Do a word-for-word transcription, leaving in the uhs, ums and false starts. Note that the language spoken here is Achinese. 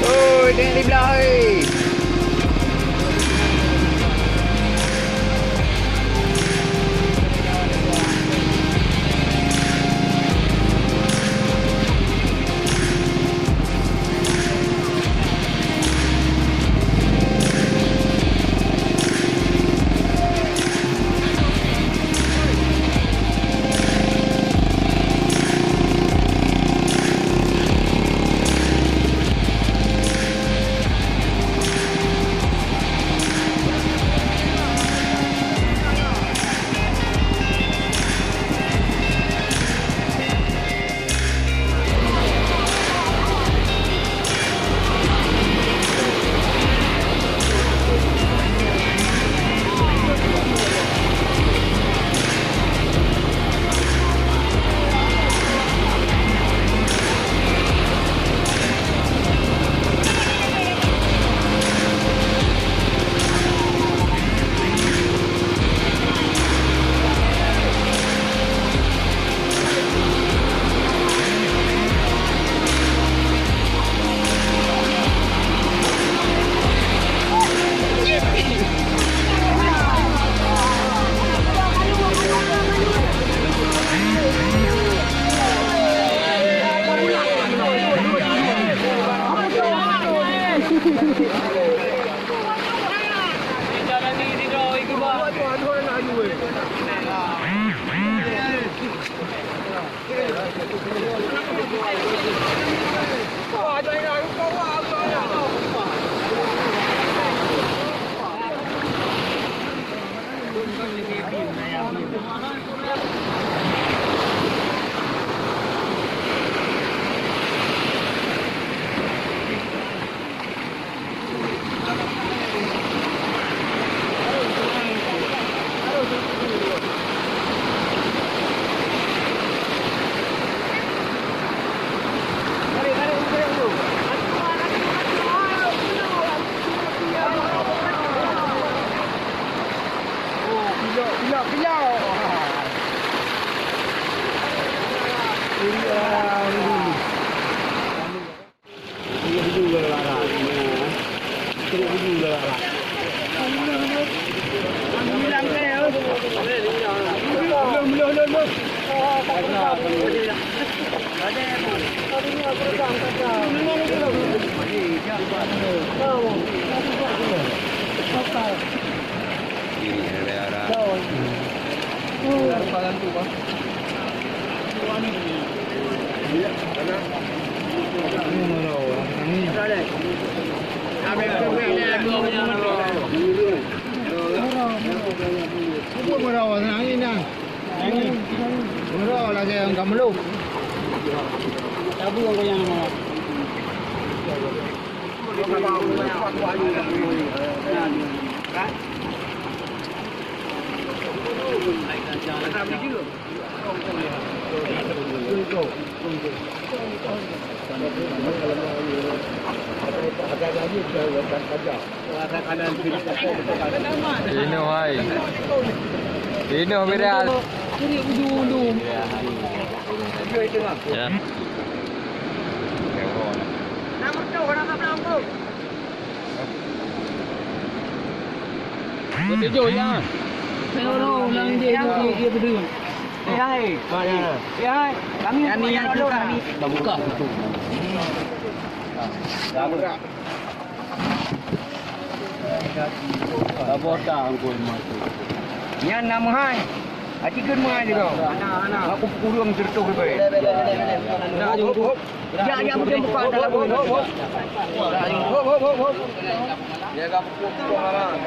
Oi, tengok di blah, oi. Inoe hai. Inoe beda. Ya. Beutujôh, ya. Orang nang dia, dia, dia berdua. Eh, hai. Hai. Eh, hai. Kami, kami yang dulu, kami. Dah buka pintu. Dah buka. Dah buka, Uncle Mas. Nyan nama hai. Hati kan mai juga. Anak, anak. Aku kurung sertuh ke. Hop, hop, hop. Ya, ya, bukan buka dalam. Hop, hop, hop. Hop, hop, hop, hop. Dia akan pukul pukul orang.